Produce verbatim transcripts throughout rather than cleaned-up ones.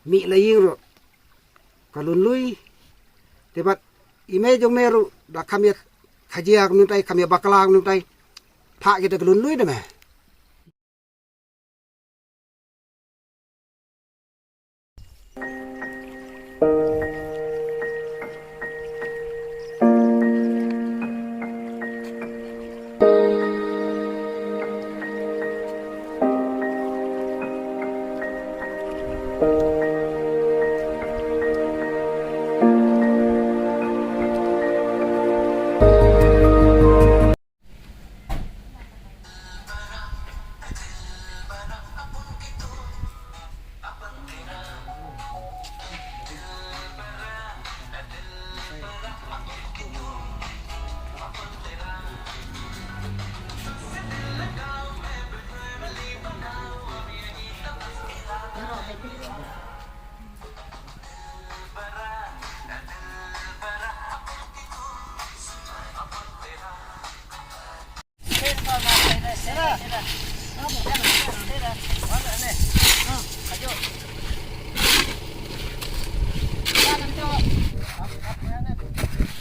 Mih la ïing ruh ka lun lui. Te bad i mei jong me ruh da kham ïa khajiak nuntai, kham ïa bakla nuntai. Phah kita ka lun lui da me.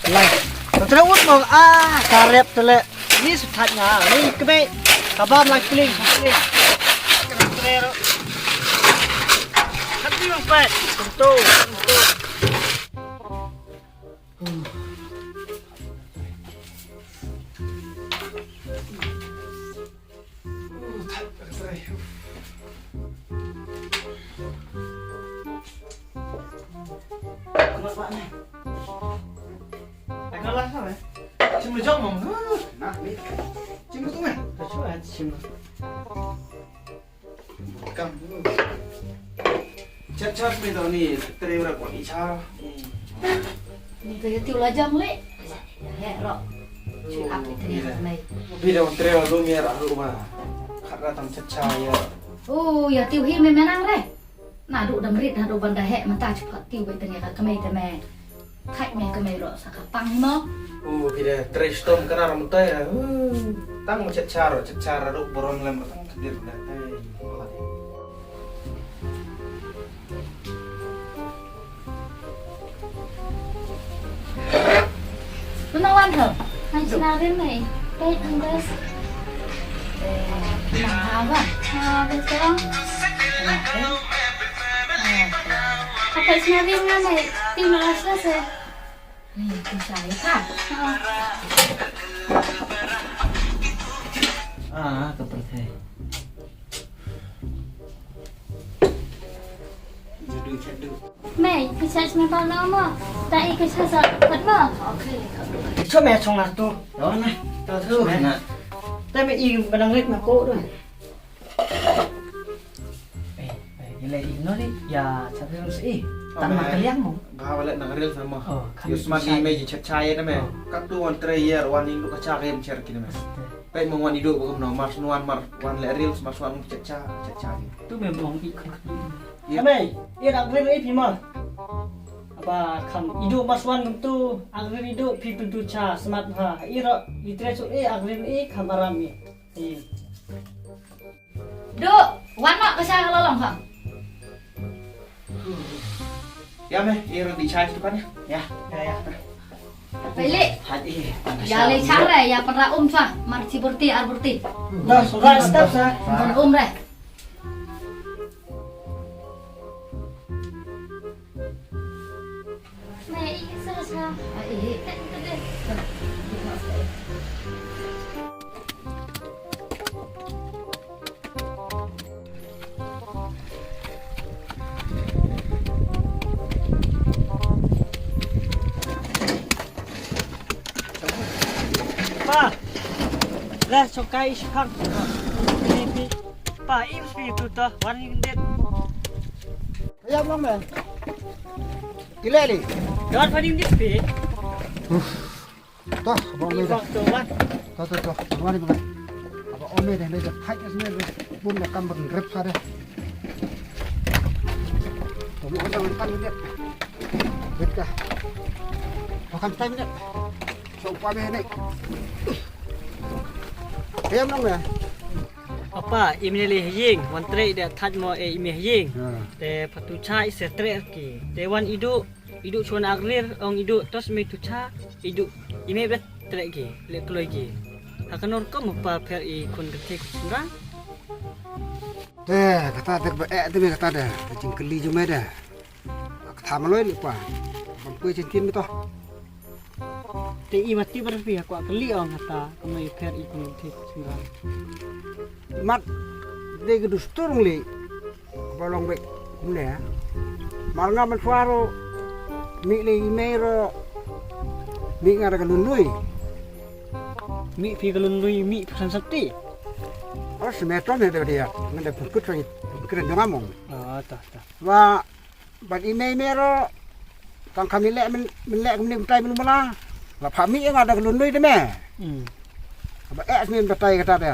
Lai. Ka trewut mo, ah, ka rep tele. Ni suthat nga, ni kebe. Ka bam lai kling, kling. Ka trero. Ka trero, pet. Tentu, tentu. Chim lu jong mo. Nah, ni. Chim lu tu me. Ka chuan chim. Kam. Chat chat me to ni, trei ra ko ni cha. Ni ka ïa tiu la jam le. He ro. Chui ap ni ka ni. Bi da trei ra lo mi ra lo ma. Khat ra tam chat cha ïa. Oh, ïa tiu hi me menang re. Naduh da mrit naduh ban da heh mynta shu pat tiu beit tang ïa ka kmie te me. Thait me kmie ruh sa ka pang mo. U phi de trei stom ka na ram mynta ïa. Tang chet char chet char ruh burom lem tang kdir da. Mano wan ho? Hai sinarin nei. Peit ndas. Nang hawa. Ha, betul. Apa sinarin nga nei? Ti malas lah se. Ni, ku saya ka. Ah, ka perthei. Mei, ka church me bal na mo. Ta i ka church a pat mo. Okay. Cho me chong na tu. Đó na. Tao thứ me na. Ta me i benang rit ma ko do. Eh, eh, i le i no ni ya chap ril si. Tang ma kaliang mo. Ba wala nang ril sama. Oh, kan. Yus man i me ji chat chai na me. Kat tu wan three year wan i ka cha game cher kini me. Peit mo wan iduh ba kumno, mar shu wan mar wan leh reels, mar shu wan chet cha, chet cha ni. Tu me bong i kham kham. Ame, i rak reel i phi ma. Aba kham iduh mar shu wan kumtu, ak reel iduh phi pyntu cha smat ha. I rak i tre chu i ak reel i kham aram i. I. Duh, wan ma ka sha ka lolong kham. Ya me, ïa ro di chai tu kan ya. Ya, ya, ya. Pele. Hat i. Ya le char re, ya para um cha, mar chi burti ar burti. Dah, sudah stop sa. Ban um re. Me, i sa sa. Ai. Pa, le chokai i shipang. Ni pi. Pa, im pi tu ta, wan ing det. Ayam long me. Kile li. Don wan ing det pi. To, ba ong me da. To, to, to. Ba ong me da, me da. Hai, ka sini bun da kam bang rep sa da. To, mo da kan da. Bit ka. Ba kan time da. So pa me ne. Ayam long me. Papa, i mei lei ha ïing, wan trei da thad mo e i mei ha ïing. Te pha tu cha i se trei ki. Te wan i du, i du chon agrir, ong i du tos mei tu cha, i du, i mei bet trei ki, le kloi ki. Ha ka nor kom papa pher i khun ka thik sura. Te kata te ba e te mei kata de, ka jingkylli jong mei de. Ka tha maloi li pa. Ban pui chen tin mei to. Te i mati bar pi ha kwa kylli ong kata, ka mei pher i khun ka thik sura. Mat de ka dustur li. Ba long bek kumne. Mar nga man faro. Mi le i mei ro. Mi nga da ka lunlui. Mi phi ka lunlui, mi phi san sati. Os me to ne de dia. Ngan da pun kut fai. Kren dong among. Ah, ta ta. Wa ban i mei mei ro. Tang kami le men men le kumne tai men mala. La pha mi nga da ka lunlui de me. Hmm. Ba es men batai kata de.